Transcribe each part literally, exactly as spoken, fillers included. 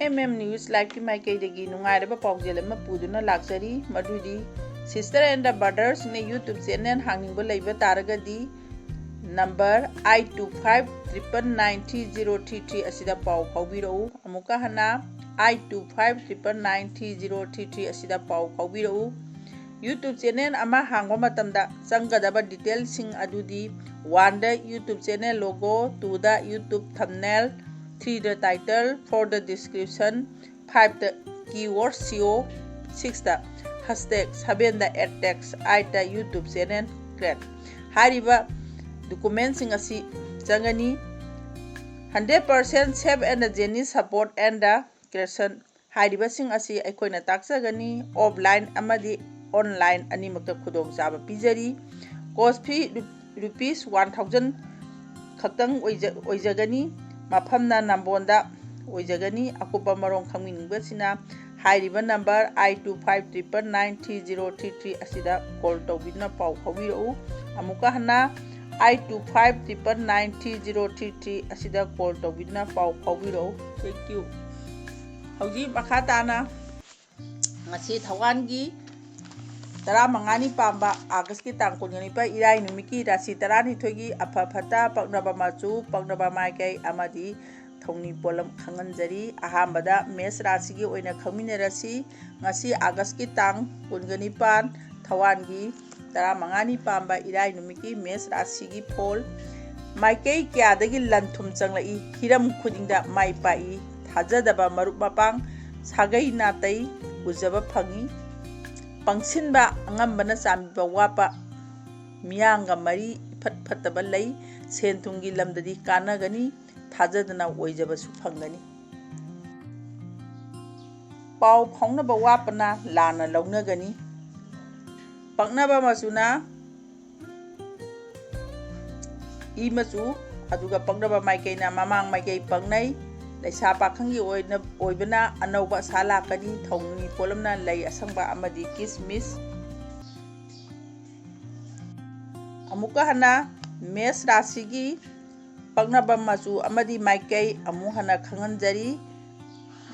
M M News Liveꯀꯤ ꯃꯥꯏꯀꯩꯗꯒꯤ ꯅꯨꯡꯉꯥꯏꯔꯕ ꯄꯥꯎꯖꯦꯜ ꯑꯃ ꯄꯨꯗꯨꯅ ꯂꯥꯛꯆꯔꯤ꯫ ꯃꯗꯨꯗꯤ Sister and the Brothersꯅ YouTube channel ꯍꯥꯡꯅꯤꯡꯕ ꯂꯩꯕ ꯇꯥꯔꯒꯗꯤ number eight two five triple nine three zero three three ꯑꯁꯤꯗ ꯄꯥꯎ ꯐꯥꯎꯕꯤꯔꯛꯎ꯫ ꯑꯃꯨꯛꯀ ꯍꯟꯅ eight two five triple nine three zero three three ꯑꯁꯤꯗ ꯄꯥꯎ ꯐꯥꯎꯕꯤꯔꯛꯎ꯫ YouTube channel ꯑꯃ ꯍꯥꯡꯕ ꯃꯇꯝꯗ ꯆꯪꯒꯗꯕ detailꯁꯤꯡ ꯑꯗꯨꯗꯤ: one ꯗ YouTube channel logo, two ꯗ YouTube thumbnail, three ꯗ title, four ꯗ description, five ꯗ keyword S E O, six ꯗ hashtag, seven ꯗ ad text, eight ꯗ YouTube channel create꯫ ꯍꯥꯏꯔꯤꯕ documentꯁꯤꯡ ꯑꯁꯤ ꯆꯪꯒꯅꯤ꯫ Hundred percent safe and genuine support and the creation ꯍꯥꯏꯔꯤꯕꯁꯤꯡ ꯑꯁꯤ ꯑꯩꯈꯣꯏꯅ ꯇꯥꯛꯆꯒꯅꯤ꯫ Offline ꯑꯃꯗꯤ online ꯑꯅꯤꯃꯛꯇ ꯈꯨꯗꯣꯡꯆꯥꯕ ꯄꯤꯖꯔꯤ꯫ Course fee ru-, rupees one thousand ꯈꯛꯇꯪ ꯑꯣꯏꯖ-, ꯑꯣꯏꯖꯒꯅꯤ꯫ ꯃꯐꯝꯅ ꯅꯝꯕꯣꯟꯗ ꯑꯣꯏꯖꯒꯅꯤ꯫ ꯑꯀꯨꯞꯄ ꯃꯔꯣꯜ ꯈꯪꯕꯤꯅꯤꯡꯕꯁꯤꯅ ꯍꯥꯏꯔꯤꯕ number eight two five triple nine three zero three three ꯑꯁꯤꯗ call ꯇꯧꯕꯤꯗꯨꯅ ꯄꯥꯎ ꯐꯥꯎꯕꯤꯔꯛꯎ꯫ ꯑꯃꯨꯛꯀ ꯍꯟꯅ eight two five triple nine three zero three three ꯑꯁꯤꯗ call ꯇꯧꯕꯤꯗꯨꯅ ꯄꯥꯎ ꯐꯥꯎꯕꯤꯔꯛꯎ꯫ Thank you꯫ ꯍꯧꯖꯤꯛ ꯃꯈꯥ ꯇꯥꯅ ꯉꯁꯤ ꯊꯧꯋꯥꯟꯒꯤ ꯇꯔꯥꯃꯉꯥꯅꯤ ꯄꯥꯟꯕ Augustꯀꯤ ꯇꯥꯡ ꯀꯨꯟꯒ ꯅꯤꯄꯥꯟ ꯏꯔꯥꯏ ꯅꯨꯃꯤꯠꯀꯤ ꯔꯥꯁꯤ ꯇꯔꯥꯅꯤꯊꯣꯏꯒꯤ ꯑꯐ ꯐꯠꯇ, ꯄꯛꯅꯕ ꯃꯆꯨ, ꯄꯛꯅꯕ ꯃꯥꯏꯀꯩ ꯑꯃꯗꯤ ꯊꯧꯅꯤ ꯄꯣꯠꯂꯝ ꯈꯪꯍꯟꯖꯔꯤ꯫ ꯑꯍꯥꯟꯕꯗ ꯃꯦꯁ ꯔꯥꯁꯤꯒꯤ ꯑꯣꯏꯅ ꯈꯪꯃꯤꯟꯅꯔꯁꯤ꯫ ꯉꯁꯤ Augustꯀꯤ ꯇꯥꯡ ꯀꯨꯟꯒ ꯅꯤꯄꯥꯟ, ꯊꯧꯋꯥꯟꯒꯤ ꯇꯔꯥꯃꯉꯥꯅꯤ ꯄꯥꯟꯕ ꯏꯔꯥꯏ ꯅꯨꯃꯤꯠꯀꯤ ꯃꯦꯁ ꯔꯥꯁꯤꯒꯤ ꯐꯣꯜ꯫ ꯃꯥꯏꯀꯩ ꯀꯌꯥꯗꯒꯤ ꯂꯟ ꯊꯨꯝ ꯆꯪꯂꯛꯏ, ꯍꯤꯔꯝ ꯈꯨꯗꯤꯡꯗ ꯃꯥꯏ ꯄꯥꯛꯏ, ꯊꯥꯖꯗꯕ ꯃꯔꯨꯞ ꯃꯄꯥꯡ, ꯁꯥꯒꯩ ꯅꯥꯇꯩ ꯎꯖꯕ ꯐꯪꯏ꯫ ꯄꯪꯁꯤꯟꯕ, ꯑꯉꯝꯕꯅ ꯆꯥꯟꯕꯤꯕ ꯋꯥꯠꯄ, ꯃꯤꯌꯥꯝꯒ ꯃꯔꯤ ꯏꯐꯠ ꯐꯠꯇꯕ ꯂꯩ꯫ ꯁꯦꯟ ꯊꯨꯝꯒꯤ ꯂꯝꯗꯗꯤ ꯀꯥꯟꯅꯒꯅꯤ, ꯊꯥꯖꯗꯅ ꯑꯣꯏꯖꯕꯁꯨ ꯐꯪꯒꯅꯤ꯫ ꯄꯥꯎ ꯐꯥꯎꯅꯕ ꯋꯥꯠꯄꯅ ꯂꯥꯟꯅ ꯂꯧꯅꯒꯅꯤ꯫ ꯄꯛꯅꯕ ꯃꯆꯨꯅ ꯏ ꯃꯆꯨ, ꯑꯗꯨꯒ ꯄꯛꯅꯕ ꯃꯥꯏꯀꯩꯅ ꯃꯃꯥꯡ ꯃꯥꯏꯀꯩ ꯄꯛꯅꯩ꯫ ꯂꯩꯁꯥ ꯄꯥꯈꯪꯒꯤ ꯑꯣꯏꯅ, ꯑꯣꯏꯕꯅ ꯑꯅꯧꯕ ꯑꯁꯥ ꯂꯥꯛꯀꯅꯤ꯫ ꯊꯧꯅꯤ ꯄꯣꯠꯂꯝꯅ ꯂꯩ ꯑꯁꯪꯕ ꯑꯃꯗꯤ ꯀꯤꯁꯃꯤꯁ꯫ ꯑꯃꯨꯛꯀ ꯍꯟꯅ ꯃꯦꯁ ꯔꯥꯁꯤꯒꯤ ꯄꯛꯅꯕ ꯃꯆꯨ ꯑꯃꯗꯤ ꯃꯥꯏꯀꯩ ꯑꯃꯨꯛ ꯍꯟꯅ ꯈꯪꯍꯟꯖꯔꯤ꯫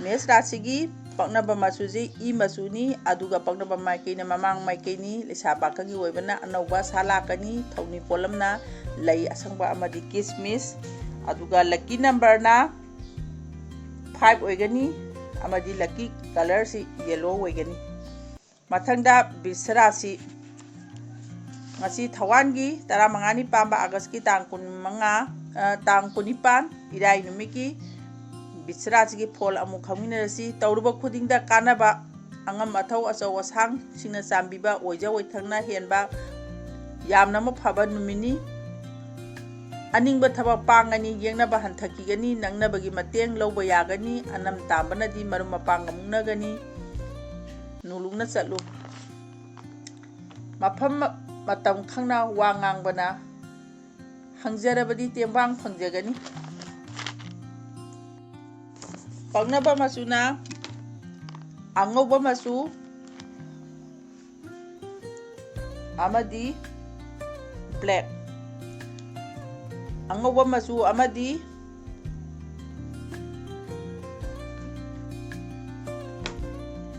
ꯃꯦꯁ ꯔꯥꯁꯤꯒꯤ ꯄꯛꯅꯕ ꯃꯆꯨꯁꯤ ꯏ ꯃꯆꯨꯅꯤ, ꯑꯗꯨꯒ ꯄꯛꯅꯕ ꯃꯥꯏꯀꯩꯅ ꯃꯃꯥꯡ ꯃꯥꯏꯀꯩꯅꯤ꯫ ꯂꯩꯁꯥ ꯄꯥꯈꯪꯒꯤ ꯑꯣꯏꯕꯅ ꯑꯅꯧꯕ ꯁꯥ ꯂꯥꯛꯀꯅꯤ꯫ ꯊꯧꯅꯤ ꯄꯣꯠꯂꯝꯅ ꯂꯩ ꯑꯁꯪꯕ ꯑꯃꯗꯤ ꯀꯤꯁꯃꯤꯁ, ꯑꯗꯨꯒ ꯂꯛꯀꯤ ꯅꯝꯕꯔꯅ ꯐꯥꯏꯚ ꯑꯣꯏꯒꯅꯤ, ꯑꯃꯗꯤ ꯂꯛꯀꯤ ꯀꯂꯔꯁꯤ ꯌꯦꯂꯣ ꯑꯣꯏꯒꯅꯤ꯫ ꯃꯊꯪꯗ ꯕꯤꯁꯔꯥꯁꯤ ꯉꯁꯤ ꯊꯧꯋꯥꯟꯒꯤ ꯇꯔꯥꯃꯉꯥꯅꯤ ꯄꯥꯟꯕ ꯑꯥꯒꯁꯀꯤ ꯇꯥꯡ ꯀꯨꯟꯃꯉꯥ, ꯑ, ꯇꯥꯡ ꯀꯨꯟꯅꯤꯄꯥꯟ, ꯏꯔꯥꯏ ꯅꯨꯃꯤꯠꯀꯤ ꯕꯤꯁꯔꯥꯁꯤꯒꯤ ꯐꯣꯜ ꯑꯃꯨꯛ ꯈꯪꯃꯤꯟꯅꯔꯁꯤ꯫ ꯇꯧꯔꯨꯕ ꯈꯨꯗꯤꯡꯗ ꯀꯥꯟꯅꯕ, ꯑꯉꯝ ꯑꯊꯧ ꯑꯆꯧ ꯑꯁꯥꯡꯁꯤꯡꯅ ꯆꯥꯟꯕꯤꯕ, ꯑꯣꯏꯖ ꯑꯣꯏꯊꯪꯅ ꯍꯦꯟꯕ, ꯌꯥꯝꯅ ꯑꯃ ꯐꯕ ꯅꯨꯃꯤꯠꯅꯤ꯫ ꯑꯅꯤꯡꯕ ꯊꯕꯛ ꯄꯥꯡꯒꯅꯤ, ꯌꯦꯡꯅꯕ ꯍꯟꯊꯈꯤꯒꯅꯤ, ꯅꯛꯅꯕꯒꯤ ꯃꯇꯦꯡ ꯂꯧꯕ ꯌꯥꯒꯅꯤ, ꯑꯅꯝ ꯇꯥꯝꯕꯅꯗꯤ ꯃꯔꯨꯞ ꯃꯄꯥꯡꯒ ꯃꯨꯛꯅꯒꯅꯤ꯫ ꯅꯨꯡꯂꯨꯛꯅ ꯆꯠꯂꯨ꯫ ꯃꯐꯝ ꯃꯇꯝ ꯈꯪꯅ ꯋꯥ ꯉꯥꯡꯕꯅ ꯍꯪꯖꯔꯕꯗꯤ ꯇꯦꯡꯕꯥꯡ ꯐꯪꯖꯒꯅꯤ꯫ ꯄꯛꯅꯕ ꯃꯆꯨꯅ ꯑꯉꯧꯕ ꯃꯆꯨ ꯑꯃꯗꯤ ꯕ꯭ꯂꯦꯛ꯫ ꯑꯉꯧꯕ ꯃꯆꯨ ꯑꯃꯗꯤ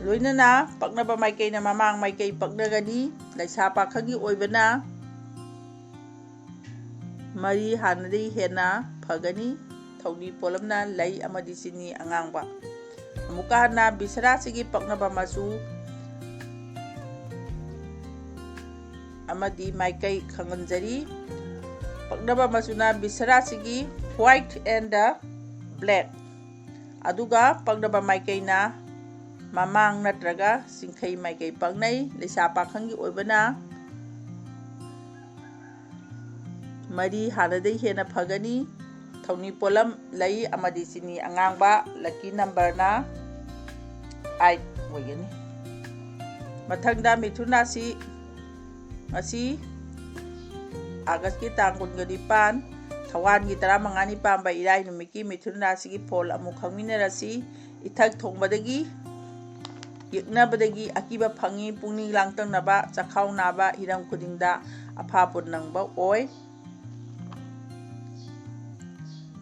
ꯂꯣꯏꯅꯅ ꯄꯛꯅꯕ ꯃꯥꯏꯀꯩꯅ ꯃꯃꯥꯡ ꯃꯥꯏꯀꯩ ꯄꯛꯅꯒꯅꯤ꯫ ꯂꯩꯁꯥ ꯄꯥꯈꯪꯒꯤ ꯑꯣꯏꯕꯅ ꯃꯔꯤ ꯍꯥꯟꯅꯗꯒꯤ ꯍꯦꯟꯅ ꯐꯒꯅꯤ꯫ ꯊꯧꯅꯤ ꯄꯣꯠꯂꯝꯅ ꯂꯩ ꯑꯃꯗꯤ ꯆꯤꯅꯤ ꯑꯉꯥꯡꯕ꯫ ꯑꯃꯨꯛꯀ ꯍꯟꯅ ꯕꯤꯁꯔꯥꯁꯤꯒꯤ ꯄꯛꯅꯕ ꯃꯆꯨ ꯑꯃꯗꯤ ꯃꯥꯏꯀꯩ ꯈꯪꯍꯟꯖꯔꯤ꯫ ꯄꯛꯅꯕ ꯃꯆꯨꯅ ꯕꯤꯁꯔꯥꯁꯤꯒꯤ white and the black, ꯑꯗꯨꯒ ꯄꯛꯅꯕ ꯃꯥꯏꯀꯩꯅ ꯃꯃꯥꯡ ꯅꯠꯇ꯭ꯔꯒ ꯆꯤꯡꯈꯩ ꯃꯥꯏꯀꯩ ꯄꯛꯅꯩ꯫ ꯂꯩꯁꯥ ꯄꯥꯈꯪꯒꯤ ꯑꯣꯏꯕꯅ ꯃꯔꯤ ꯍꯥꯟꯅꯗꯒꯤ ꯍꯦꯟꯅ ꯐꯒꯅꯤ꯫ ꯊꯧꯅꯤ ꯄꯣꯠꯂꯝ ꯂꯩ ꯑꯃꯗꯤ ꯆꯤꯅꯤ ꯑꯉꯥꯡꯕ꯫ ꯂꯛꯀꯤ ꯅꯝꯕꯔꯅ ꯑꯩꯠ ꯑꯣꯏꯒꯅꯤ꯫ ꯃꯊꯪꯗ ꯃꯤꯊꯨꯟ ꯔꯥꯁꯤ, ꯉꯁꯤ ꯑꯥꯒꯁꯀꯤ ꯇꯥꯡ ꯀꯨꯟꯒ ꯅꯤꯄꯥꯟ, ꯊꯧꯋꯥꯟꯒꯤ ꯇꯔꯥꯃꯉꯥꯅꯤ ꯄꯥꯟꯕ ꯏꯔꯥꯏ ꯅꯨꯃꯤꯠꯀꯤ ꯃꯤꯊꯨꯟ ꯔꯥꯁꯤꯒꯤ ꯐꯣꯜ ꯑꯃꯨꯛ ꯈꯪꯃꯤꯟꯅꯔꯁꯤ꯫ ꯏꯊꯛ ꯊꯣꯡꯕꯗꯒꯤ ꯌꯦꯛꯅꯕꯗꯒꯤ ꯑꯀꯤꯕ ꯐꯪꯏ꯫ ꯄꯨꯛꯅꯤꯡ ꯂꯥꯡꯇꯛꯅꯕ, ꯆꯈꯥꯎ ꯅꯥꯕ, ꯍꯤꯔꯝ ꯈꯨꯗꯤꯡꯗ ꯑꯐꯥꯄꯣꯠ ꯅꯪꯕ ꯑꯣꯏ꯫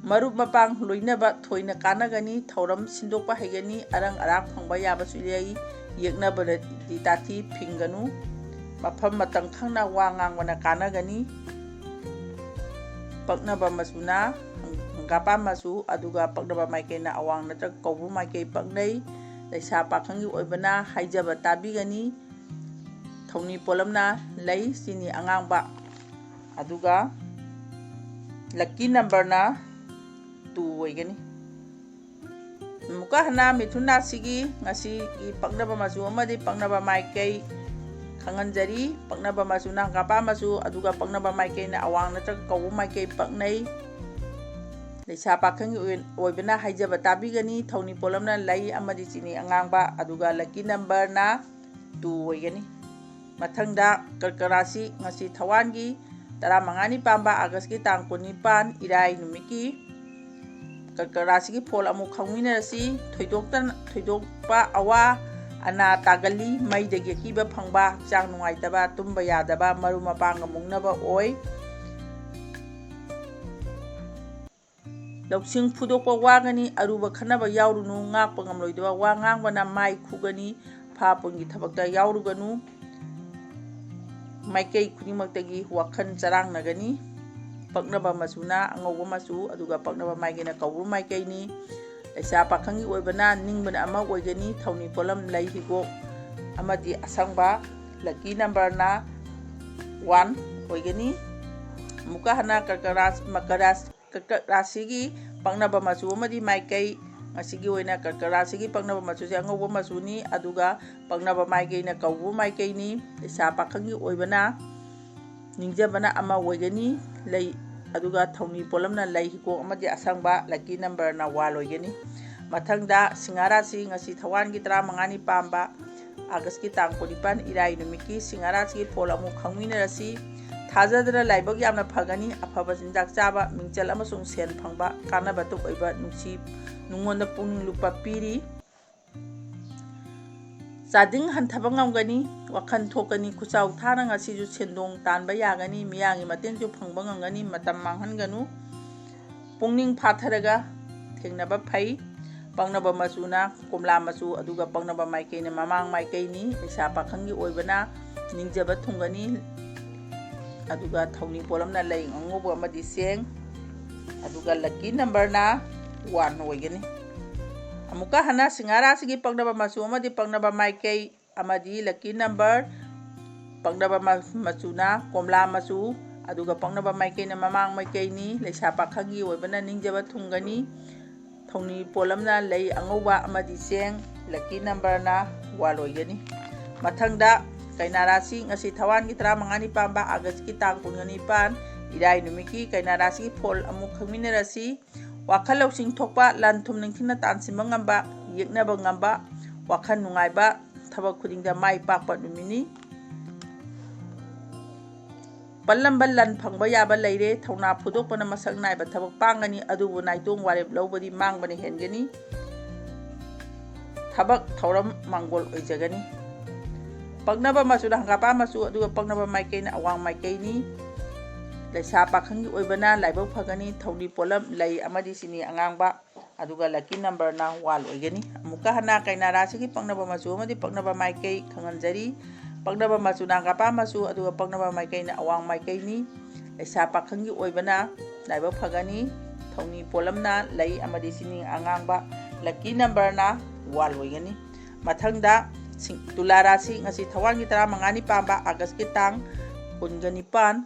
ꯃꯔꯨꯞ ꯃꯄꯥꯡ ꯂꯣꯏꯅꯕ ꯊꯣꯏꯅ ꯀꯥꯟꯅꯒꯅꯤ꯫ ꯊꯧꯔꯝ ꯁꯤꯟꯗꯣꯛꯄ ꯍꯩꯒꯅꯤ꯫ ꯑꯔꯪ ꯑꯔꯥꯛ ꯐꯪꯕ ꯌꯥꯕꯁꯨ ꯂꯩ꯫ ꯌꯦꯛꯅꯕꯗꯗꯤ ꯇꯥꯊꯤ ꯐꯤꯡꯒꯅꯨ꯫ ꯃꯐꯝ ꯃꯇꯝ ꯈꯪꯅ ꯋꯥ ꯉꯥꯡꯕꯅ ꯀꯥꯟꯅꯒꯅꯤ꯫ ꯄꯛꯅꯕ ꯃꯆꯨꯅ ꯍꯪꯒꯥꯄꯥ ꯃꯆꯨ, ꯑꯗꯨꯒ ꯄꯛꯅꯕ ꯃꯥꯏꯀꯩꯅ ꯑꯋꯥꯡ ꯅꯠꯇ꯭ꯔꯒ ꯀꯧꯕ꯭ꯔꯨ ꯃꯥꯏꯀꯩ ꯄꯛꯅꯩ꯫ ꯂꯩꯁꯥ ꯄꯥꯈꯪꯒꯤ ꯑꯣꯏꯕꯅ ꯍꯥꯏꯖꯕ ꯇꯥꯕꯤꯒꯅꯤ꯫ ꯊꯧꯅꯤ ꯄꯣꯠꯂꯝꯅ ꯂꯩ, ꯆꯤꯅꯤ ꯑꯉꯥꯡꯕ, ꯑꯗꯨꯒ lucky numberꯅ two ꯑꯣꯏꯒꯅꯤ꯫ ꯑꯃꯨꯛꯀ ꯍꯟꯅ ꯃꯤꯊꯨꯟ ꯔꯥꯁꯤꯒꯤ ꯉꯁꯤꯒꯤ ꯄꯛꯅꯕ ꯃꯆꯨ ꯑꯃꯗꯤ ꯄꯛꯅꯕ ꯃꯥꯏꯀꯩ ꯈꯪꯍꯟꯖꯔꯤ꯫ ꯄꯛꯅꯕ ꯃꯆꯨꯅ ꯍꯪꯒꯥꯄꯥ ꯃꯆꯨ, ꯑꯗꯨꯒ ꯄꯛꯅꯕ ꯃꯥꯏꯀꯩꯅ ꯑꯋꯥꯡ ꯅꯠꯇ꯭ꯔꯒ ꯀꯧꯕ꯭ꯔꯨ ꯃꯥꯏꯀꯩ ꯄꯛꯅꯩ꯫ ꯂꯩꯁꯥ ꯄꯥꯈꯪꯒꯤ ꯑꯣꯏ-, ꯑꯣꯏꯕꯅ ꯍꯥꯏꯖꯕ ꯇꯥꯕꯤꯒꯅꯤ꯫ ꯊꯧꯅꯤ ꯄꯣꯠꯂꯝꯅ ꯂꯩ ꯑꯃꯗꯤ ꯆꯤꯅꯤ ꯑꯉꯥꯡꯕ, ꯑꯗꯨꯒ lucky numberꯅ two ꯑꯣꯏꯒꯅꯤ꯫ ꯃꯊꯪꯗ ꯀꯔꯀ ꯔꯥꯁꯤ, ꯉꯁꯤ ꯊꯋꯥꯟꯒꯤ ꯇꯔꯥꯃꯉꯥꯅꯤ ꯄꯥꯟꯕ ꯑꯥꯒꯁꯀꯤ ꯇꯥꯡ ꯀꯨꯟꯅꯤꯄꯥꯟ, ꯏꯔꯥꯏ ꯅꯨꯃꯤꯠꯀꯤ ꯀꯔꯀ ꯔꯥꯁꯤꯒꯤ ꯐꯣꯜ ꯑꯃꯨꯛ ꯈꯪꯃꯤꯟꯅꯔꯁꯤ꯫ ꯊꯣꯏꯗꯣꯛꯇꯅ, ꯊꯣꯏꯗꯣꯛꯄ ꯑꯋꯥ ꯑꯅꯥ ꯇꯥꯒꯜꯂꯤ꯫ ꯃꯩꯗꯒꯤ ꯑꯀꯤꯕ ꯐꯪꯕ, ꯍꯛꯆꯥꯡ ꯅꯨꯡꯉꯥꯏꯇꯕ, ꯇꯨꯝꯕ ꯌꯥꯗꯕ, ꯃꯔꯨꯞ ꯃꯄꯥꯡꯒ ꯃꯨꯛꯅꯕ ꯑꯣꯏ꯫ ꯂꯧꯁꯤꯡ ꯐꯨꯗꯣꯛꯄ ꯋꯥꯒꯅꯤ꯫ ꯑꯔꯨꯕ ꯈꯟꯅꯕ ꯌꯥꯎꯔꯨꯅꯨ꯫ ꯉꯥꯛꯄ ꯉꯝꯂꯣꯏꯗꯕ ꯋꯥ ꯉꯥꯡꯕꯅ ꯃꯥꯏ ꯈꯨꯒꯅꯤ꯫ ꯐꯥ ꯄꯨꯟꯒꯤ ꯊꯕꯛꯇ ꯌꯥꯎꯔꯨꯒꯅꯨ꯫ ꯃꯥꯏꯀꯩ ꯈꯨꯗꯤꯡꯃꯛꯇꯒꯤ ꯋꯥꯈꯜ ꯆꯔꯥꯡꯅꯒꯅꯤ꯫ ꯄꯛꯅꯕ ꯃꯆꯨꯅ ꯑꯉꯧꯕ ꯃꯆꯨ, ꯑꯗꯨꯒ ꯄꯛꯅꯕ ꯃꯥꯏꯀꯩꯅ ꯀꯧꯕ꯭ꯔꯨ ꯃꯥꯏꯀꯩꯅꯤ꯫ ꯂꯩꯁꯥ ꯄꯥꯈꯪꯒꯤ ꯑꯣꯏꯕꯅ ꯅꯤꯡꯕꯅ ꯑꯃ ꯑꯣꯏꯒꯅꯤ꯫ ꯊꯧꯅꯤ ꯄꯣꯠꯂꯝ ꯂꯩ ꯍꯤꯒꯣꯛ ꯑꯃꯗꯤ ꯑꯁꯪꯕ꯫ Lucky numberꯅ one ꯑꯣꯏꯒꯅꯤ꯫ ꯑꯃꯨꯛꯀ ꯍꯟꯅ ꯀꯔꯀ ꯔꯥꯁ-, ꯃꯀꯔ ꯔꯥꯁ-, ꯀꯔꯀ ꯔꯥꯁꯤꯒꯤ ꯄꯛꯅꯕ ꯃꯆꯨ ꯑꯃꯗꯤ ꯃꯥꯏꯀꯩ, ꯉꯁꯤꯒꯤ ꯑꯣꯏꯅ ꯀꯔꯀ ꯔꯥꯁꯤꯒꯤ ꯄꯛꯅꯕ ꯃꯆꯨꯁꯦ ꯑꯉꯧꯕ ꯃꯆꯨꯅꯤ, ꯑꯗꯨꯒ ꯄꯛꯅꯕ ꯃꯥꯏꯀꯩꯅ ꯀꯧꯕ꯭ꯔꯨ ꯃꯥꯏꯀꯩꯅꯤ꯫ ꯂꯩꯁꯥ ꯄꯥꯈꯪꯒꯤ ꯑꯣꯏꯕꯅ ꯅꯤꯡꯖꯕꯅ ꯑꯃ ꯑꯣꯏꯒꯅꯤ꯫ ꯂꯩ, ꯑꯗꯨꯒ ꯊꯧꯅꯤ ꯄꯣꯠꯂꯝꯅ ꯂꯩ ꯍꯤꯒꯣꯛ ꯑꯃꯗꯤ ꯑꯁꯪꯕ꯫ Lucky numberꯅ one ꯑꯣꯏꯒꯅꯤ꯫ ꯃꯊꯪꯗ ꯁꯤꯡꯍ ꯔꯥꯁꯤ, ꯉꯁꯤ ꯊꯋꯥꯟꯒꯤ ꯇꯔꯥꯃꯉꯥꯅꯤ ꯄꯥꯟꯕ, ꯑꯥꯒꯁꯀꯤ ꯇꯥꯡ ꯀꯨꯟꯅꯤꯄꯥꯟ, ꯏꯔꯥꯏ ꯅꯨꯃꯤꯠꯀꯤ ꯁꯤꯡꯍ ꯔꯥꯁꯤꯒꯤ ꯐꯣꯜ ꯑꯃꯨꯛ ꯈꯪꯃꯤꯟꯅꯔꯁꯤ꯫ ꯊꯥꯖꯗꯅ ꯂꯥꯏꯕꯛ ꯌꯥꯝꯅ ꯐꯒꯅꯤ꯫ ꯑꯐꯕ ꯆꯤꯟꯖꯥꯛ ꯆꯥꯕ, ꯃꯤꯡꯆꯜ ꯑꯃꯁꯨꯡ ꯁꯦꯟ ꯐꯪꯕ, ꯀꯥꯟꯅꯕꯇ ꯑꯣꯏꯕ ꯅꯨꯡꯁꯤ ꯅꯨꯡꯉꯣꯟꯗ ꯄꯨꯛꯅꯤꯡ ꯂꯨꯞꯄ ꯄꯤꯔꯤ꯫ ꯆꯥꯗꯤꯡ ꯍꯟꯊꯕ ꯉꯝꯒꯅꯤ꯫ ꯋꯥꯈꯜ ꯊꯣꯛꯀꯅꯤ꯫ ꯈꯨꯠꯆꯥꯎ ꯊꯥꯅ ꯉꯁꯤꯁꯨ ꯁꯦꯟꯗꯣꯡ ꯇꯥꯟꯕ ꯌꯥꯒꯅꯤ꯫ ꯃꯤꯌꯥꯝꯒꯤ ꯃꯇꯦꯡꯁꯨ ꯐꯪꯕ ꯉꯝꯒꯅꯤ꯫ ꯃꯇꯝ ꯃꯥꯡꯍꯟꯒꯅꯨ꯫ ꯄꯨꯛꯅꯤꯡ ꯐꯥꯊꯔꯒ ꯊꯦꯡꯅꯕ ꯐꯩ꯫ ꯄꯛꯅꯕ ꯃꯆꯨꯅ ꯀꯣꯝꯂꯥ ꯃꯆꯨ, ꯑꯗꯨꯒ ꯄꯛꯅꯕ ꯃꯥꯏꯀꯩꯅ ꯃꯃꯥꯡ ꯃꯥꯏꯀꯩꯅꯤ꯫ ꯂꯩꯁꯥ ꯄꯥꯈꯪꯒꯤ ꯑꯣꯏꯕꯅ ꯅꯤꯡꯖꯕ ꯊꯨꯡꯒꯅꯤ꯫ ꯑꯗꯨꯒ ꯊꯧꯅꯤ ꯄꯣꯠꯂꯝꯅ ꯂꯩ ꯑꯉꯧꯕ ꯑꯃꯗꯤ ꯆꯦꯡ꯫ ꯑꯗꯨꯒ lucky numberꯅ one ꯑꯣꯏꯒꯅꯤ꯫ ꯑꯃꯨꯛꯀ ꯍꯟꯅ ꯁꯤꯡꯍꯥ ꯔꯥꯁꯤꯒꯤ ꯄꯛꯅꯕ ꯃꯆꯨ ꯑꯃꯗꯤ ꯄꯛꯅꯕ ꯃꯥꯏꯀꯩ ꯑꯃꯗꯤ lucky number, ꯄꯛꯅꯕ ꯃ-, ꯃꯆꯨꯅ ꯀꯣꯝꯂꯥ ꯃꯆꯨ, ꯑꯗꯨꯒ ꯄꯛꯅꯕ ꯃꯥꯏꯀꯩꯅ ꯃꯃꯥꯡ ꯃꯥꯏꯀꯩꯅꯤ꯫ ꯂꯩꯁꯥ ꯄꯥꯈꯪꯒꯤ ꯑꯣꯏꯕꯅ ꯅꯤꯡꯖꯕ ꯊꯨꯡꯒꯅꯤ꯫ ꯊꯧꯅꯤ ꯄꯣꯠꯂꯝꯅ ꯂꯩ ꯑꯉꯧꯕ ꯑꯃꯗꯤ ꯆꯦꯡ꯫ Lucky numberꯅ one ꯑꯣꯏꯒꯅꯤ꯫ ꯃꯊꯪꯗ ꯀꯩꯅꯥ ꯔꯥꯁꯤ, ꯉꯁꯤ ꯊꯋꯥꯟꯒꯤ ꯇꯔꯥꯃꯉꯥꯅꯤ ꯄꯥꯟꯕ, Augustꯀꯤ ꯇꯥꯡ ꯀꯨꯟꯒꯅꯤꯄꯥꯟ, ꯏꯔꯥꯏ ꯅꯨꯃꯤꯠꯀꯤ ꯀꯩꯅꯥ ꯔꯥꯁꯤꯒꯤ ꯐꯣꯜ ꯑꯃꯨꯛ ꯈꯪꯃꯤꯟꯅꯔꯁꯤ꯫ ꯋꯥꯈꯜ ꯂꯧꯁꯤꯡ ꯊꯣꯛꯄ, ꯂꯟ ꯊꯨꯝ ꯅꯤꯡꯊꯤꯅ ꯇꯥꯟꯁꯤꯟꯕ ꯉꯝꯕ, ꯌꯦꯛꯅꯕ ꯉꯝꯕ, ꯋꯥꯈꯜ ꯅꯨꯡꯉꯥꯏꯕ, ꯊꯕꯛ ꯈꯨꯗꯤꯡꯗ ꯃꯥꯏ ꯄꯥꯛꯄ ꯅꯨꯃꯤꯠꯅꯤ꯫ ꯄꯜꯂꯝꯕ ꯂꯟ ꯐꯪꯕ ꯌꯥꯕ ꯂꯩꯔꯦ꯫ ꯊꯧꯅꯥ ꯐꯨꯗꯣꯛꯄꯅ ꯃꯁꯛ ꯅꯥꯏꯕ ꯊꯕꯛ ꯄꯥꯡꯒꯅꯤ, ꯑꯗꯨꯕꯨ ꯅꯥꯏꯇꯣꯝ ꯋꯥꯔꯦꯞ ꯂꯧꯕꯗꯤ ꯃꯥꯡꯕꯅ ꯍꯦꯟꯒꯅꯤ꯫ ꯊꯕꯛ ꯊꯧꯔꯝ ꯃꯥꯡꯒꯣꯜ ꯑꯣꯏꯖꯒꯅꯤ꯫ ꯄꯛꯅꯕ ꯃꯆꯨꯅ ꯍꯪꯒꯥꯄꯥ ꯃꯆꯨ, ꯑꯗꯨꯒ ꯄꯛꯅꯕ ꯃꯥꯏꯀꯩꯅ ꯑꯋꯥꯡ ꯃꯥꯏꯀꯩꯅꯤ꯫ ꯂꯩꯁꯥ ꯄꯥꯈꯪꯒꯤ ꯑꯣꯏꯕꯅ ꯂꯥꯏꯕꯛ ꯐꯒꯅꯤ꯫ ꯊꯧꯅꯤ ꯄꯣꯠꯂꯝ ꯂꯩ ꯑꯃꯗꯤ ꯆꯤꯅꯤ ꯑꯉꯥꯡꯕ, ꯑꯗꯨꯒ lucky numberꯅ one ꯑꯣꯏꯒꯅꯤ꯫ ꯑꯃꯨꯛꯀ ꯍꯟꯅ ꯀꯩꯅꯥ ꯔꯥꯁꯤꯒꯤ ꯄꯛꯅꯕ ꯃꯆꯨ ꯑꯃꯗꯤ ꯄꯛꯅꯕ ꯃꯥꯏꯀꯩ ꯈꯪꯍꯟꯖꯔꯤ꯫ ꯄꯛꯅꯕ ꯃꯆꯨꯅ ꯍꯪꯒꯥꯄꯥ ꯃꯆꯨ, ꯑꯗꯨꯒ ꯄꯛꯅꯕ ꯃꯥꯏꯀꯩꯅ ꯑꯋꯥꯡ ꯃꯥꯏꯀꯩꯅꯤ꯫ ꯂꯩꯁꯥ ꯄꯥꯈꯪꯒꯤ ꯑꯣꯏꯕꯅ ꯂꯥꯏꯕꯛ ꯐꯒꯅꯤ꯫ ꯊꯧꯅꯤ ꯄꯣꯠꯂꯝꯅ ꯂꯩ ꯑꯃꯗꯤ ꯆꯤꯅꯤ ꯑꯉꯥꯡꯕ, lucky numberꯅ one ꯑꯣꯏꯒꯅꯤ꯫ ꯃꯊꯪꯗ ꯁꯤꯡ-, ꯇꯨꯂꯥ ꯔꯥꯁꯤ, ꯉꯁꯤ ꯊꯋꯥꯟꯒꯤ ꯇꯔꯥꯃꯉꯥꯅꯤ ꯄꯥꯟꯕ, Augustꯀꯤ ꯇꯥꯡ ꯀꯨꯟꯒ ꯅꯤꯄꯥꯟ,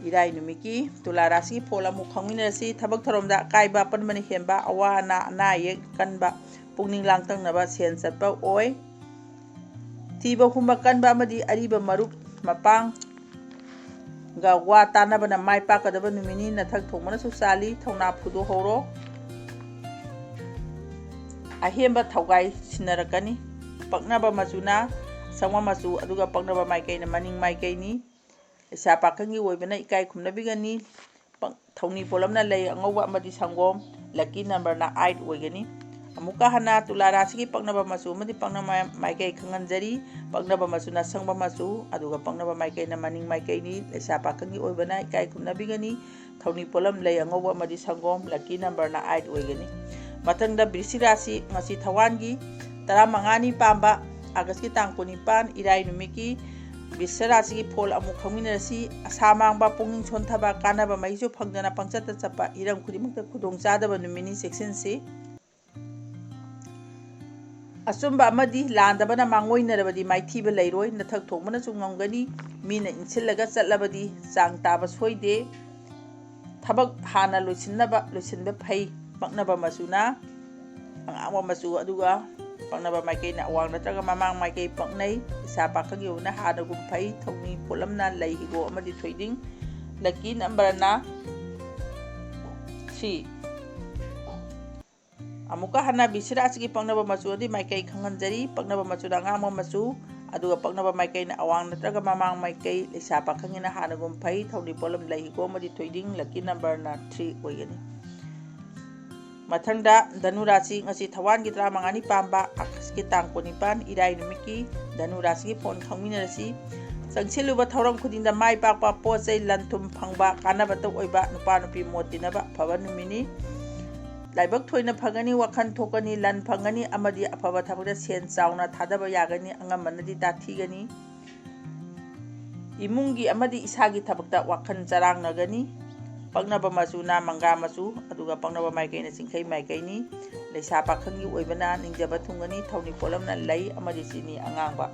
ꯏꯔꯥꯏ ꯅꯨꯃꯤꯠꯀꯤ ꯇꯨꯂꯥ ꯔꯥꯁꯤꯒꯤ ꯐꯣꯜ ꯑꯃꯨꯛ ꯈꯪꯃꯤꯟꯅꯔꯁꯤ꯫ ꯊꯕꯛ ꯊꯧꯔꯝꯗ ꯑꯀꯥꯏꯕ ꯑꯄꯟꯕꯅ ꯍꯦꯟꯕ, ꯑꯋꯥ ꯑꯅꯥ, ꯑꯅꯥ ꯑꯌꯦꯛ ꯀꯟꯕ, ꯄꯨꯛꯅꯤꯡ ꯂꯥꯡꯇꯛꯅꯕ, ꯁꯦꯟ ꯆꯠꯄ ꯑꯣꯏ꯫ ꯊꯤꯕ ꯍꯨꯝꯕ ꯀꯟꯕ ꯑꯃꯗꯤ ꯑꯔꯤꯕ ꯃꯔꯨꯞ ꯃꯄꯥꯡꯒ ꯋꯥ ꯇꯥꯅꯕꯅ ꯃꯥꯏ ꯄꯥꯛꯀꯗꯕ ꯅꯨꯃꯤꯠꯅꯤ꯫ ꯅꯊꯛ ꯊꯣꯡꯕꯅꯁꯨ ꯆꯥꯜꯂꯤ, ꯊꯧꯅꯥ ꯐꯨꯗꯣꯛꯍꯧꯔꯣ꯫ ꯑꯍꯦꯟꯕ ꯊꯧꯒꯥꯏ ꯁꯤꯟꯅꯔꯛꯀꯅꯤ꯫ ꯄꯛꯅꯕ ꯃꯆꯨꯅ ꯁꯪꯕ ꯃꯆꯨ, ꯑꯗꯨꯒ ꯄꯛꯅꯕ ꯃꯥꯏꯀꯩꯅ ꯃꯅꯤꯡ ꯃꯥꯏꯀꯩꯅꯤ꯫ ꯂꯩꯁꯥ ꯄꯥꯈꯪꯒꯤ ꯑꯣꯏꯕꯅ ꯏꯀꯥꯏ ꯈꯨꯝꯅꯕꯤꯒꯅꯤ꯫ ꯄꯛ-, ꯊꯧꯅꯤ ꯄꯣꯠꯂꯝꯅ ꯂꯩ ꯑꯉꯧꯕ ꯑꯃꯗꯤ ꯁꯪꯒꯣꯝ꯫ Lucky numberꯅ eight ꯑꯣꯏꯒꯅꯤ꯫ ꯑꯃꯨꯛꯀ ꯍꯟꯅ ꯇꯨꯂꯥ ꯔꯥꯁꯤꯒꯤ ꯄꯛꯅꯕ ꯃꯆꯨ ꯑꯃꯗꯤ ꯄꯛꯅꯕ ꯃꯥꯏꯀꯩ ꯈꯪꯍꯟꯖꯔꯤ꯫ ꯄꯛꯅꯕ ꯃꯆꯨꯅ ꯁꯪꯕ ꯃꯆꯨ, ꯑꯗꯨꯒ ꯄꯛꯅꯕ ꯃꯥꯏꯀꯩꯅ ꯃꯅꯤꯡ ꯃꯥꯏꯀꯩꯅꯤ꯫ ꯂꯩꯁꯥ ꯄꯥꯈꯪꯒꯤ ꯑꯣꯏꯕꯅ ꯏꯀꯥꯏ ꯈꯨꯝꯅꯕꯤꯒꯅꯤ꯫ ꯊꯧꯅꯤ ꯄꯣꯠꯂꯝ ꯂꯩ ꯑꯉꯧꯕ ꯑꯃꯗꯤ ꯁꯪꯒꯣꯝ꯫ ꯂꯛꯀꯤ ꯅꯝꯕꯔꯅ ꯑꯥꯏꯠ ꯑꯣꯏꯒꯅꯤ꯫ ꯃꯊꯪꯗ ꯕ꯭ꯔꯤꯁꯤꯛ ꯔꯥꯁꯤ, ꯉꯁꯤ ꯊꯋꯥꯟꯒꯤ ꯇꯔꯥꯃꯉꯥꯅꯤ ꯄꯥꯟꯕ, ꯑꯥꯒꯁꯀꯤ ꯇꯥꯡ ꯀꯨꯟꯅꯤꯄꯥꯟ, ꯏꯔꯥꯏ ꯅꯨꯃꯤꯠꯀꯤ ꯕ꯭ꯔꯤꯁꯤꯛ ꯔꯥꯁꯤꯒꯤ ꯐꯣꯜ ꯑꯃꯨꯛ ꯈꯪꯃꯤꯟꯅꯔꯁꯤ꯫ ꯑꯁꯥ ꯃꯥꯡꯕ, ꯄꯨꯛꯅꯤꯡ ꯁꯣꯟꯊꯕ, ꯀꯥꯟꯅꯕ ꯃꯍꯩꯁꯨ ꯐꯪꯗꯅ ꯄꯪꯆꯠꯇ ꯆꯠꯄ, ꯍꯤꯔꯝ ꯈꯨꯗꯤꯡꯃꯛꯇ ꯈꯨꯗꯣꯡꯆꯥꯗꯕ ꯅꯨꯃꯤꯠꯅꯤ, ꯆꯦꯛꯁꯤꯟꯁꯤ꯫ ꯑꯆꯨꯝꯕ ꯑꯃꯗꯤ ꯂꯥꯟꯗꯕꯅ ꯃꯥꯡꯑꯣꯏꯅꯔꯕꯗꯤ ꯃꯥꯏꯊꯤꯕ ꯂꯩꯔꯣꯏ꯫ ꯅꯊꯛ ꯊꯣꯡꯕꯅꯁꯨ ꯉꯝꯒꯅꯤ꯫ ꯃꯤꯅ ꯏꯟꯁꯤꯜꯂꯒ ꯆꯠꯂꯕꯗꯤ ꯆꯥꯡ ꯇꯥꯕ ꯁꯣꯏꯗꯦ꯫ ꯊꯕꯛ ꯍꯥꯟꯅ ꯂꯣꯏꯁꯤꯟꯅꯕ, ꯂꯣꯏꯁꯤꯟꯕ ꯐꯩ꯫ ꯄꯛꯅꯕ ꯃꯆꯨꯅ ꯑꯉꯥꯡꯕ ꯃꯆꯨ, ꯑꯗꯨꯒ ꯄꯛꯅꯕ ꯃꯥꯏꯀꯩꯅ ꯑꯋꯥꯡ ꯅꯠꯇ꯭ꯔꯒ ꯃꯃꯥꯡ ꯃꯥꯏꯀꯩ ꯄꯛꯅꯩ꯫ ꯏꯁꯥ ꯄꯥꯈꯪꯒꯤ ꯑꯣꯏꯅ ꯍꯥꯟꯅꯒꯨꯝ ꯐꯩ꯫ ꯊꯧꯅꯤ ꯄꯣꯠꯂꯝꯅ ꯂꯩ, ꯍꯤꯒꯣꯛ ꯑꯃꯗꯤ ꯊꯣꯏꯗꯤꯡ꯫ ꯂꯛꯀꯤ ꯅꯝꯕꯔꯅ ꯊ꯭ꯔꯤ꯫ ꯑꯃꯨꯛꯀ ꯍꯟꯅ ꯕ꯭ꯔꯤꯁꯤꯛ ꯔꯥꯁꯤꯒꯤ ꯄꯛꯅꯕ ꯃꯆꯨ ꯑꯗꯤ ꯃꯥꯏꯀꯩ ꯈꯪꯍꯟꯖꯔꯤ꯫ ꯄꯛꯅꯕ ꯃꯆꯨꯅ ꯑꯉꯥꯡꯕ ꯃꯆꯨ, ꯑꯗꯨꯒ ꯄꯛꯅꯕ ꯃꯥꯏꯀꯩꯅ ꯑꯋꯥꯡ ꯅꯠꯇ꯭ꯔꯒ ꯃꯃꯥꯡ ꯃꯥꯏꯀꯩ꯫ ꯂꯩꯁꯥ ꯄꯥꯈꯪꯒꯤꯅ ꯍꯥꯟꯅꯒꯨꯝ ꯐꯩ꯫ ꯊꯧꯅꯤ ꯄꯣꯠꯂꯝ ꯂꯩ, ꯍꯤꯒꯣꯛ ꯑꯃꯗꯤ ꯊꯣꯏꯗꯤꯡ꯫ ꯂꯛꯀꯤ ꯅꯝꯕꯔꯅ ꯊ꯭ꯔꯤ ꯑꯣꯏꯒꯅꯤ꯫ ꯃꯊꯪꯗ ꯙꯅꯨ ꯔꯥꯁꯤ, ꯉꯁꯤ ꯊꯋꯥꯟꯒꯤ ꯇꯔꯥꯃꯉꯥꯅꯤ ꯄꯥꯟꯕ, ꯑꯥꯒꯁꯀꯤ ꯇꯥꯡ ꯀꯨꯟꯅꯤꯄꯥꯟ, ꯏꯔꯥꯏ ꯅꯨꯃꯤꯠꯀꯤ ꯙꯅꯨ ꯔꯥꯁꯤꯒꯤ ꯐꯣꯟ ꯈꯪꯃꯤꯟꯅꯔꯁꯤ꯫ ꯆꯪꯁꯤꯜꯂꯨꯕ ꯊꯧꯔꯝ ꯈꯨꯗꯤꯡꯗ ꯃꯥꯏ ꯄꯥꯛꯄ, ꯄꯣꯠ ꯆꯩ ꯂꯟ ꯊꯨꯝ ꯐꯪꯕ, ꯀꯥꯟꯅꯕꯇ ꯑꯣꯏꯕ, ꯅꯨꯄꯥ ꯅꯨꯄꯤ ꯃꯣꯠ ꯇꯤꯟꯅꯕ ꯑꯐꯕ ꯅꯨꯃꯤꯠꯅꯤ꯫ ꯂꯥꯏꯕꯛ ꯊꯣꯏꯅ ꯐꯒꯅꯤ, ꯋꯥꯈꯜ ꯊꯣꯛꯀꯅꯤ, ꯂꯟ ꯐꯪꯒꯅꯤ ꯑꯃꯗꯤ ꯑꯐꯕ ꯊꯕꯛꯇ ꯁꯦꯟ ꯆꯥꯎꯅ ꯊꯥꯗꯕ ꯌꯥꯒꯅꯤ, ꯑꯉꯝꯕꯅꯗꯤ ꯇꯥꯊꯤꯒꯅꯤ꯫ ꯏꯃꯨꯡꯒꯤ ꯑꯃꯗꯤ ꯏꯁꯥꯒꯤ ꯊꯕꯛꯇ ꯋꯥꯈꯜ ꯆꯔꯥꯡꯅꯒꯅꯤ꯫ ꯄꯛꯅꯕ ꯃꯆꯨꯅ ꯃꯪꯒ꯭ꯔꯥ ꯃꯆꯨ, ꯑꯗꯨꯒ ꯄꯛꯅꯕ ꯃꯥꯏꯀꯩꯅ ꯆꯤꯡꯈꯩ ꯃꯥꯏꯀꯩꯅꯤ꯫ ꯂꯩꯁꯥ ꯄꯥꯈꯪꯒꯤ ꯑꯣꯏꯕꯅ ꯅꯤꯡꯖꯕ ꯊꯨꯡꯒꯅꯤ꯫ ꯊꯧꯅꯤ ꯄꯣꯠꯂꯝꯅ ꯂꯩ ꯑꯃꯗꯤ ꯆꯤꯅꯤ ꯑꯉꯥꯡꯕ꯫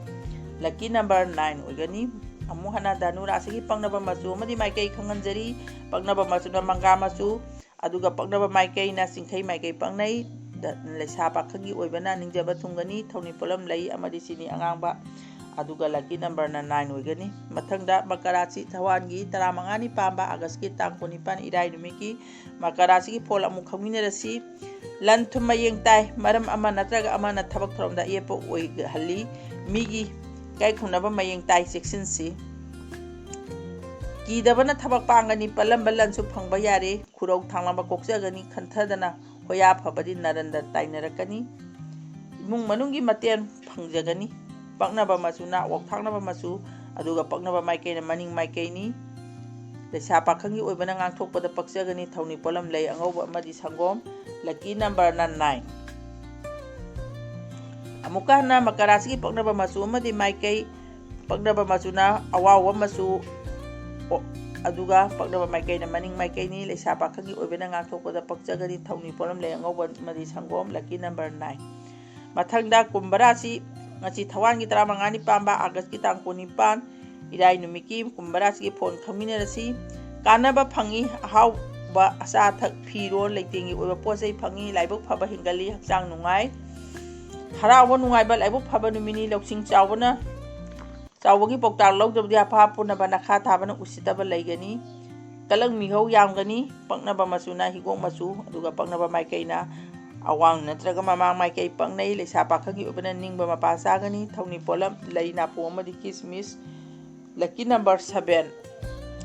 ꯂꯛꯀꯤ ꯅꯝꯕꯔ ꯅꯥꯏꯟ ꯑꯣꯏꯒꯅꯤ꯫ ꯑꯃꯨꯛ ꯍꯟꯅ ꯙꯅꯨ ꯔꯥꯁꯤꯒꯤ ꯄꯛꯅꯕ ꯃꯆꯨ ꯑꯃꯗꯤ ꯃꯥꯏꯀꯩ ꯈꯪꯍꯟꯖꯔꯤ꯫ ꯄꯛꯅꯕ ꯃꯆꯨꯅ ꯃꯪꯒ꯭ꯔꯥ ꯃꯆꯨ, ꯑꯗꯨꯒ ꯄꯛꯅꯕ ꯃꯥꯏꯀꯩꯅ ꯆꯤꯡꯈꯩ ꯃꯥꯏꯀꯩ ꯄꯛꯅꯩ꯫ ꯗ-, ꯂꯩꯁꯥ ꯄꯥꯈꯪꯒꯤ ꯑꯣꯏꯕꯅ ꯅꯤꯡꯖꯕ ꯊꯨꯡꯒꯅꯤ꯫ ꯊꯧꯅꯤ ꯄꯣꯠꯂꯝ ꯂꯩ ꯑꯃꯗꯤ ꯆꯤꯅꯤ ꯑꯉꯥꯡꯕ, ꯑꯗꯨꯒ ꯂꯛꯀꯤ ꯅꯝꯕꯔꯅ ꯅꯥꯏꯟ ꯑꯣꯏꯒꯅꯤ꯫ ꯃꯊꯪꯗ ꯃꯀꯔ ꯔꯥꯁꯤ, ꯊꯋꯥꯟꯒꯤ ꯇꯔꯥꯃꯉꯥꯅꯤ ꯄꯥꯟꯕ, ꯑꯥꯒꯁꯀꯤ ꯇꯥꯡ ꯀꯨꯟꯅꯤꯄꯥꯟ, ꯏꯔꯥꯏ ꯅꯨꯃꯤꯠꯀꯤ ꯃꯀꯔ ꯔꯥꯁꯤꯒꯤ ꯐꯣꯜ ꯑꯃꯨꯛ ꯈꯪꯃꯤꯟꯅꯔꯁꯤ꯫ ꯂꯟ ꯊꯨꯝ ꯃꯌꯦꯡ ꯇꯥꯏ꯫ ꯃꯔꯝ ꯑꯃ ꯅꯠꯇ꯭ꯔꯒ ꯑꯃꯅ ꯊꯕꯛ ꯊꯧꯔꯝꯗ ꯑꯌꯦꯠꯄ ꯑꯣꯏꯍꯜꯂꯤ꯫ ꯃꯤꯒꯤ ꯏꯀꯥꯏ ꯈꯨꯝꯅꯕ ꯃꯌꯦꯡ ꯇꯥꯏ, ꯆꯦꯛꯁꯤꯟꯁꯤ꯫ ꯀꯤꯗꯕꯅ ꯊꯕꯛ ꯄꯥꯡꯒꯅꯤ꯫ ꯄꯜꯂꯝꯕ ꯂꯟꯁꯨ ꯐꯪꯕ ꯌꯥꯔꯦ꯫ ꯈꯨꯔꯧ ꯊꯥꯡꯂꯝꯕ ꯀꯣꯛꯆꯒꯅꯤ꯫ ꯈꯟꯊꯗꯅ ꯍꯣꯌꯥ ꯐꯕꯗꯤ ꯅꯔꯟꯗ ꯇꯥꯏꯅꯔꯛꯀꯅꯤ꯫ ꯏꯃꯨꯡ ꯃꯅꯨꯡꯒꯤ ꯃꯇꯦꯡ ꯐꯪꯖꯒꯅꯤ꯫ ꯄꯛꯅꯕ ꯃꯆꯨꯅ ꯑꯣꯛ ꯊꯥꯡꯅꯕ ꯃꯆꯨ, ꯑꯗꯨꯒ ꯄꯛꯅꯕ ꯃꯥꯏꯀꯩꯅ ꯃꯅꯤꯡ ꯃꯥꯏꯀꯩꯅꯤ꯫ ꯂꯩꯁꯥ ꯄꯥꯈꯪꯒꯤ ꯑꯣꯏꯕꯅ ꯉꯥꯡꯊꯣꯛꯄꯗ ꯄꯛꯆꯒꯅꯤ꯫ ꯊꯧꯅꯤ ꯄꯣꯠꯂꯝ ꯂꯩ ꯑꯉꯧꯕ ꯑꯃꯗꯤ ꯁꯪꯒꯣꯝ꯫ Lucky number ꯅ nine꯫ ꯑꯃꯨꯛꯀ ꯍꯟꯅ ꯃꯀꯔꯥ ꯔꯥꯁꯤꯒꯤ ꯄꯛꯅꯕ ꯃꯆꯨ ꯑꯃꯗꯤ ꯃꯥꯏꯀꯩ꯫ ꯄꯛꯅꯕ ꯃꯆꯨꯅ ꯑꯋꯥꯎꯕ ꯃꯆꯨ, ꯑꯣ, ꯑꯗꯨꯒ ꯄꯛꯅꯕ ꯃꯥꯏꯀꯩꯅ ꯃꯅꯤꯡ ꯃꯥꯏꯀꯩꯅꯤ꯫ ꯂꯩꯁꯥ ꯄꯥꯈꯪꯒꯤ ꯑꯣꯏꯕꯅ ꯉꯥꯡꯊꯣꯛꯄꯗ ꯄꯛꯆꯒꯅꯤ꯫ ꯊꯧꯅꯤ ꯄꯣꯠꯂꯝ ꯂꯩ ꯑꯉꯧꯕ ꯑꯃꯗꯤ ꯁꯪꯒꯣꯝ꯫ Lucky number nine꯫ ꯃꯊꯪꯗ ꯀꯨꯝꯚ ꯔꯥꯁꯤ, ꯉꯁꯤ ꯊꯋꯥꯟꯒꯤ ꯇꯔꯥꯃꯉꯥꯅꯤ ꯄꯥꯟꯕ, ꯑꯥꯒꯁꯀꯤ ꯇꯥꯡ ꯀꯨꯟꯅꯤꯄꯥꯟ, ꯏꯔꯥꯏ ꯅꯨꯃꯤꯠꯀꯤ ꯀꯨꯝꯚ ꯔꯥꯁꯤꯒꯤ ꯐꯣꯟ ꯈꯪꯃꯤꯟꯅꯔꯁꯤ꯫ ꯀꯥꯟꯅꯕ ꯐꯪꯏ, ꯑꯍꯥꯎꯕ ꯑꯆꯥ ꯑꯊꯛ, ꯐꯤꯔꯣꯜ, ꯂꯩꯇꯦꯡꯒꯤ ꯑꯣꯏꯕ ꯄꯣꯠ ꯆꯩ ꯐꯪꯏ, ꯂꯥꯏꯕꯛ ꯐꯕ ꯍꯦꯟꯒꯠꯂꯤ, ꯍꯛꯆꯥꯡ ꯅꯨꯡꯉꯥꯏ, ꯍꯔꯥꯎꯕ ꯅꯨꯡꯉꯥꯏꯕ, ꯂꯥꯏꯕꯛ ꯐꯕ ꯅꯨꯃꯤꯠꯅꯤ, ꯂꯧꯁꯤꯡ ꯆꯥꯎꯕꯅ, ꯆꯥꯎꯕꯒꯤ ꯄꯥꯎꯇꯥꯛ ꯂꯧꯗꯕꯗꯤ ꯑꯐꯥ ꯄꯨꯅꯕ, ꯅꯈꯥ ꯊꯥꯕꯅ ꯎꯁꯤꯠꯇꯕ ꯂꯩꯒꯅꯤ, ꯀꯂꯪ ꯃꯤꯍꯧ ꯌꯥꯝꯒꯅꯤ, ꯄꯛꯅꯕ ꯃꯆꯨꯅ ꯍꯤꯒꯣꯛ ꯃꯆꯨ, ꯑꯗꯨꯒ ꯄꯛꯅꯕ ꯃꯥꯏꯀꯩꯅ ꯑꯋꯥꯡ ꯅꯠꯇ꯭ꯔꯒ ꯃꯃꯥꯡ ꯃꯥꯏꯀꯩ ꯄꯛꯅꯩ꯫ ꯂꯩꯁꯥ ꯄꯥꯈꯪꯒꯤ ꯑꯣꯏꯕꯅ ꯅꯤꯡꯕ ꯃꯄꯥ ꯆꯥꯒꯅꯤ꯫ ꯊꯧꯅꯤ ꯄꯣꯠꯂꯝ ꯂꯩ, ꯅꯥꯄꯨ ꯑꯃꯗꯤ ꯀꯤꯁꯃꯤꯁ꯫ Lucky number seven꯫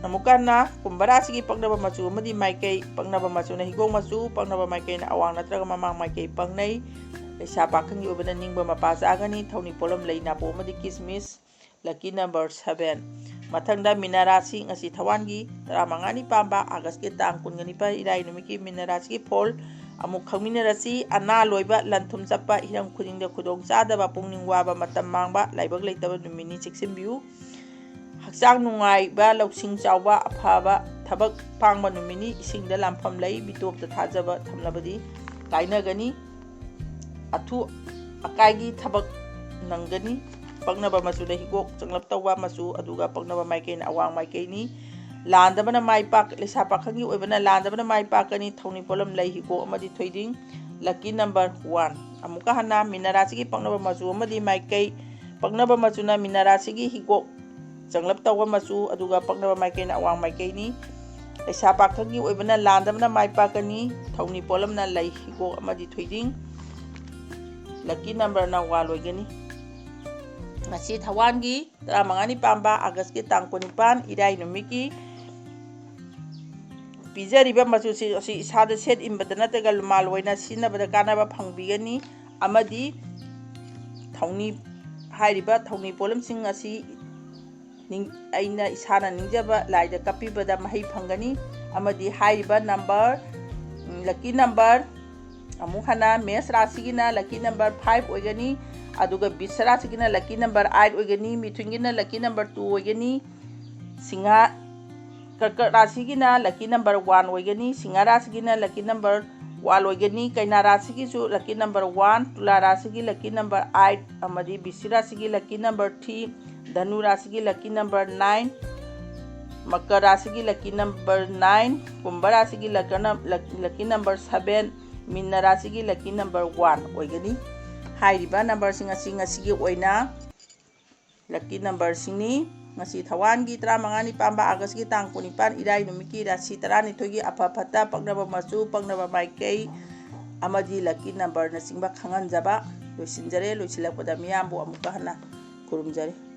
ꯑꯃꯨꯛꯀ ꯍꯟꯅ ꯀꯨꯝꯚ ꯔꯥꯁꯤꯒꯤ ꯄꯛꯅꯕ ꯃꯆꯨ ꯑꯃꯗꯤ ꯃꯥꯏꯀꯩ, ꯄꯛꯅꯕ ꯃꯆꯨꯅ ꯍꯤꯒꯣꯛ ꯃꯆꯨ, ꯄꯛꯅꯕ ꯃꯥꯏꯀꯩꯅ ꯑꯋꯥꯡ ꯅꯠꯇ꯭ꯔꯒ ꯃꯃꯥꯡ ꯃꯥꯏꯀꯩ ꯄꯛꯅꯩ꯫ ꯂꯩꯁꯥ ꯄꯥꯈꯪꯒꯤ ꯑꯣꯏꯕꯅ ꯅꯤꯡꯕ ꯃꯄꯥ ꯆꯥꯒꯅꯤ꯫ ꯊꯧꯅꯤ ꯄꯣꯠꯂꯝ ꯂꯩ, ꯅꯥꯄꯨ ꯑꯃꯗꯤ ꯀꯤꯁꯃꯤꯁ꯫ Lucky number seven꯫ ꯃꯊꯪꯗ ꯃꯤꯅ ꯔꯥꯁꯤ, ꯉꯁꯤ ꯊꯋꯥꯟꯒꯤ ꯇꯔꯥꯃꯉꯥꯅꯤ ꯄꯥꯟꯕ, ꯑꯥꯒꯁꯀꯤ ꯇꯥꯡ ꯀꯨꯟꯒ ꯅꯤꯄꯥꯟ, ꯏꯔꯥꯏ ꯅꯨꯃꯤꯠꯀꯤ ꯃꯤꯅ ꯔꯥꯁꯤꯒꯤ ꯐꯣꯜ ꯑꯃꯨꯛ ꯈꯪꯃꯤꯟꯅꯔꯁꯤ꯫ ꯑꯅꯥ ꯂꯣꯏꯕ, ꯂꯟ ꯊꯨꯝ ꯆꯠꯄ, ꯍꯤꯔꯝ ꯈꯨꯗꯤꯡꯗ ꯈꯨꯗꯣꯡ ꯆꯥꯗꯕ, ꯄꯨꯛꯅꯤꯡ ꯋꯥꯕ, ꯃꯇꯝ ꯃꯥꯡꯕ, ꯂꯥꯏꯕꯛ ꯂꯩꯇꯕ ꯅꯨꯃꯤꯠꯅꯤ, ꯆꯦꯛꯁꯤꯟꯕꯤꯌꯨ꯫ ꯍꯛꯆꯥꯡ ꯅꯨꯡꯉꯥꯏꯕ, ꯂꯧꯁꯤꯡ ꯆꯥꯎꯕ, ꯑꯐꯕ ꯊꯕꯛ ꯄꯥꯡꯕ ꯅꯨꯃꯤꯠꯅꯤ꯫ ꯏꯁꯤꯡꯗ ꯂꯥꯟꯐꯝ ꯂꯩ, ꯃꯤꯇꯣꯞꯇ ꯊꯥꯖꯕ ꯊꯝꯂꯕꯗꯤ ꯀꯥꯏꯅꯒꯅꯤ꯫ ꯑꯊꯨ ꯑꯀꯥꯏꯒꯤ ꯊꯕꯛ ꯅꯪꯒꯅꯤ꯫ ꯄꯛꯅꯕ ꯃꯆꯨꯗ ꯍꯤꯒꯣꯛ ꯆꯪꯂꯞ ꯇꯧꯕ ꯃꯆꯨ, ꯑꯗꯨꯒ ꯄꯛꯅꯕ ꯃꯥꯏꯀꯩꯅ ꯑꯋꯥꯡ ꯃꯥꯏꯀꯩꯅꯤ꯫ ꯂꯥꯟꯗꯕꯅ ꯃꯥꯏ ꯄꯥꯛ-, ꯂꯩꯁꯥ ꯄꯥꯈꯪꯒꯤ ꯑꯣꯏꯕꯅ ꯂꯥꯟꯗꯕꯅ ꯃꯥꯏ ꯄꯥꯛꯀꯅꯤ꯫ ꯊꯧꯅꯤ ꯄꯣꯠꯂꯝ ꯂꯩ, ꯍꯤꯒꯣꯛ ꯑꯃꯗꯤ ꯊꯣꯏꯗꯤꯡ꯫ Lucky number one꯫ ꯑꯃꯨꯛꯀ ꯍꯟꯅ ꯃꯤꯅ ꯔꯥꯁꯤꯒꯤ ꯄꯛꯅꯕ ꯃꯆꯨ ꯑꯃꯗꯤ ꯃꯥꯏꯀꯩ, ꯄꯛꯅꯕ ꯃꯆꯨꯅ ꯃꯤꯅ ꯔꯥꯁꯤꯒꯤ ꯍꯤꯒꯣꯛ ꯆꯪꯂꯞ ꯇꯧꯕ ꯃꯆꯨ, ꯑꯗꯨꯒ ꯄꯛꯅꯕ ꯃꯥꯏꯀꯩꯅ ꯑꯋꯥꯡ ꯃꯥꯏꯀꯩꯅꯤ꯫ ꯂꯩꯁꯥ ꯄꯥꯈꯪꯒꯤ ꯑꯣꯏꯕꯅ ꯂꯥꯟꯗꯕꯅ ꯃꯥꯏ ꯄꯥꯛꯀꯅꯤ꯫ ꯊꯧꯅꯤ ꯄꯣꯠꯂꯝꯅ ꯂꯩ, ꯍꯤꯒꯣꯛ ꯑꯃꯗꯤ ꯊꯣꯏꯗꯤꯡ꯫ Lucky number ꯅ one ꯑꯣꯏꯒꯅꯤ꯫ ꯉꯁꯤ ꯊꯋꯥꯟꯒꯤ ꯇꯔꯥꯃꯉꯥꯅꯤ ꯄꯥꯟꯕ, ꯑꯥꯒꯁꯀꯤ ꯇꯥꯡ ꯀꯨꯟꯅꯤꯄꯥꯟ, ꯏꯔꯥꯏ ꯅꯨꯃꯤꯠꯀꯤ ꯄꯤꯖꯔꯤꯕ ꯃꯆꯨꯁꯤꯡ ꯑꯁꯤ ꯏꯁꯥꯗ ꯁꯦꯠ ꯏꯟꯕꯗ ꯅꯠꯇ꯭ꯔꯒ ꯂꯨꯃꯥꯜ ꯑꯣꯏꯅ ꯁꯤꯖꯤꯟꯅꯕꯗ ꯀꯥꯟꯅꯕ ꯐꯪꯕꯤꯒꯅꯤ꯫ ꯑꯃꯗꯤ ꯊꯧꯅꯤ, ꯍꯥꯏꯔꯤꯕ ꯊꯧꯅꯤ ꯄꯣꯠꯂꯝꯁꯤꯡ ꯑꯁꯤ ꯑꯩꯅ ꯏꯁꯥꯅ ꯅꯤꯡꯖꯕ ꯂꯥꯏꯗ ꯀꯠꯄꯤꯕꯗ ꯃꯍꯩ ꯐꯪꯒꯅꯤ꯫ ꯑꯃꯗꯤ ꯍꯥꯏꯔꯤꯕ ꯅꯝꯕꯔ, ꯂꯛꯀꯤ ꯅꯝꯕꯔ, ꯑꯃꯨꯛ ꯍꯟꯅ ꯃꯦꯁ ꯔꯥꯁꯤꯒꯤꯅ ꯂꯛꯀꯤ ꯅꯝꯕꯔ ꯐꯥꯏꯚ ꯑꯣꯏꯒꯅꯤ꯫ ꯑꯗꯨꯒ ꯕꯤꯁ ꯔꯥꯁꯤꯒꯤꯅ ꯂꯛꯀꯤ ꯅꯝꯕꯔ ꯑꯥꯏꯠ ꯑꯣꯏꯒꯅꯤ꯫ ꯃꯤꯊꯨꯟꯒꯤꯅ ꯂꯛꯀꯤ ꯅꯝꯕꯔ ꯇꯨ ꯑꯣꯏꯒꯅꯤ꯫ ꯁꯤꯡꯍꯥ ꯀꯔꯀꯠ ꯔꯥꯁꯤꯒꯤꯅ ꯂꯛꯀꯤ ꯅꯝꯕꯔ ꯋꯥꯟ ꯑꯣꯏꯒꯅꯤ꯫ ꯁꯤꯡꯍꯥ ꯔꯥꯁꯤꯒꯤꯅ ꯂꯛꯀꯤ ꯅꯝꯕꯔ ꯋꯥꯟ ꯑꯣꯏꯒꯅꯤ꯫ ꯀꯩꯅꯥ ꯔꯥꯁꯤꯒꯤꯁꯨ ꯂꯛꯀꯤ ꯅꯝꯕꯔ ꯋꯥꯟ, ꯇꯨꯂꯥ ꯔꯥꯁꯤꯒꯤ ꯂꯛꯀꯤ ꯅꯝꯕꯔ ꯑꯥꯏꯠ, ꯑꯃꯗꯤ ꯕꯤꯁꯤ ꯔꯥꯁꯤꯒꯤ ꯂꯛꯀꯤ ꯅꯝꯕꯔ ꯊ꯭ꯔꯤ, ꯙꯅꯨ ꯔꯥꯁꯤꯒꯤ ꯂꯛꯀꯤ ꯅꯝꯕꯔ ꯅꯥꯏꯟ, ꯃꯀꯔ ꯔꯥꯁꯤꯒꯤ ꯂꯛꯀꯤ ꯅꯝꯕꯔ ꯅꯥꯏꯟ, ꯀꯨꯝꯚ ꯔꯥꯁꯤꯒꯤ ꯂꯛꯀꯤ ꯅꯝꯕꯔ ꯁꯚꯦꯟ, ꯃꯤꯟꯅ ꯔꯥꯁꯤꯒꯤ ꯂꯛꯀꯤ ꯅꯝꯕꯔ ꯋꯥꯟ ꯑꯣꯏꯒꯅꯤ꯫ ꯍꯥꯏꯔꯤꯕ ꯅꯝꯕꯔꯁꯤꯡ ꯑꯁꯤ ꯉꯁꯤꯒꯤ ꯑꯣꯏꯅ ꯂꯛꯀꯤ ꯅꯝꯕꯔꯁꯤꯡꯅꯤ꯫ ꯉꯁꯤ ꯊꯧꯋꯥꯟꯒꯤ ꯇꯔꯥꯃꯉꯥꯅꯤ ꯄꯥꯟꯕ ꯑꯥꯒꯁꯀꯤ ꯇꯥꯡ ꯀꯨꯟꯅꯤꯄꯥꯟ, ꯏꯔꯥꯏ ꯅꯨꯃꯤꯠꯀꯤ ꯔꯥꯁꯤ ꯇꯔꯥꯅꯤꯊꯣꯏꯒꯤ ꯑꯐ ꯐꯠꯇ, ꯄꯛꯅꯕ ꯃꯆꯨ, ꯄꯛꯅꯕ ꯃꯥꯏꯀꯩ ꯑꯃꯗꯤ ꯂꯛꯀꯤ ꯅꯝꯕꯔꯅꯆꯤꯡꯕ ꯈꯪꯍꯟꯖꯕ ꯂꯣꯏꯁꯤꯟꯖꯔꯦ꯫ ꯂꯣꯏꯁꯤꯜꯂꯛꯄꯗ ꯃꯤꯌꯥꯝꯕꯨ ꯑꯃꯨꯛꯀ ꯍꯟꯅ ꯈꯨꯔꯨꯝꯖꯔꯤ꯫